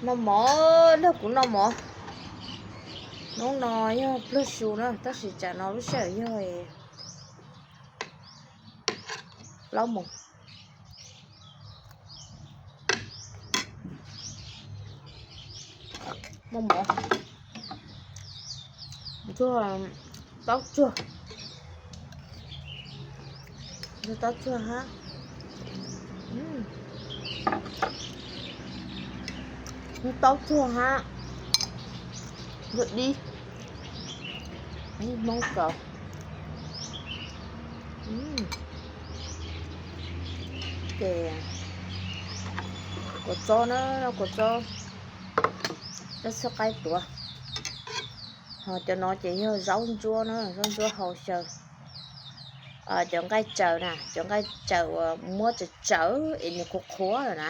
Noj mov, nrog kuv noj mov. Hnub no yog pluag su na, tab sis tsam no lub sij hawm yog plaub moos. Muaj mov, ntxuag taub tsuag, ntxuag taub tsuag hab, ntxuag taub tsuag hab, ntxuag dib, Hmoob kaus. Ces kua txob na, kua txob, txob txhwb qaib tuav. Ho cov no ces yog zaub ntsuab na, zaub ntsuab hau xyaw. Cov nqaij tsaws na, cov nqaij tsaws uas muab tsaws tsaws es nws qhuav qhuav lawm na.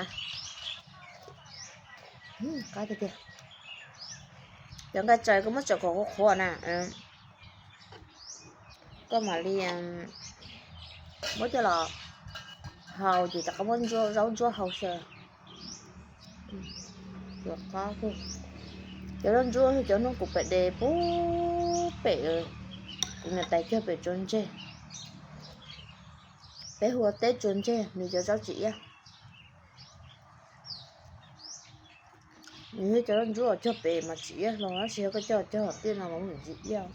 Qab tiag tiag. Cov nqaij tsaws koj muab tsaws kom qhuav qhuav na, koj mam li muab coj los hau ces rov qab muab zaub ntsuab hau xyaw. Cov zaub ntsuab yog cov hnub kuv pem de pub pem, kuv niam tais cog pem tsuas ntseg. Peb hu ua teb tsuas ntseg, nws cov zaub tsis iab. Nws yog cov zaub ntsuab cog pem mas tsis iab hlo, tab sis yog koj coj cog tiaj no mas mus tsis iab.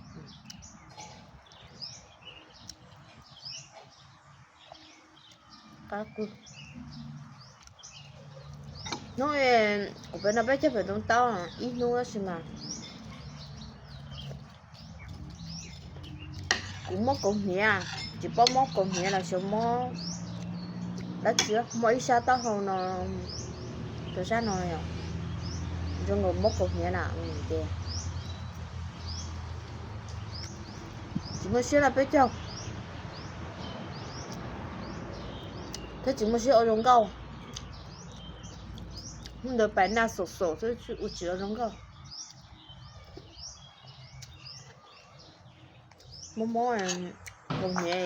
Qab kawg. Hnub kuv pem no peb cog pem tau tau ib hnub tab sis mas kuv mob kaus hniav, tsis paub mob kaus hniav los xyov mob dab tsi, mob ib sab taub hau no, rau sab no, zoo nkaus mob kaus hniav na ces tsis muaj siab los peb caug, thiab tsis muaj siab ua zoo nkauj. Hnub ntawd pais naj xaum xaum xwb ua tsis ua zoo nkauj. Mob mob kaus hniav,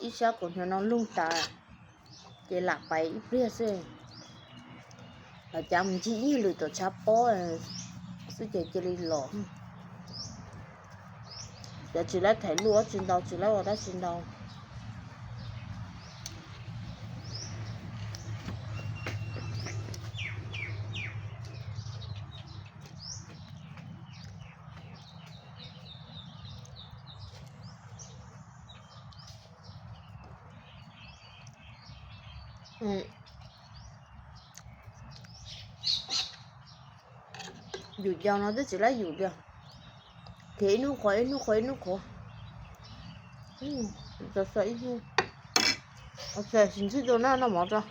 ib sab kaus hniav no lug tas, ces lam pais ib pliag xwb, los cav mus ncig ib nyuag lwm tom tshav pob xwb ces cia li los. Cov tsis laib thaiv luj dab tsi ntau, tsis laib ua dab tsi ntau. Yum yau no twb tsis laib yum li, khiav ib hnub qhuav ib hnub qhuav ib hnub qhuav. Txog ib hnub, tsis ntsib tus na noj mov tso.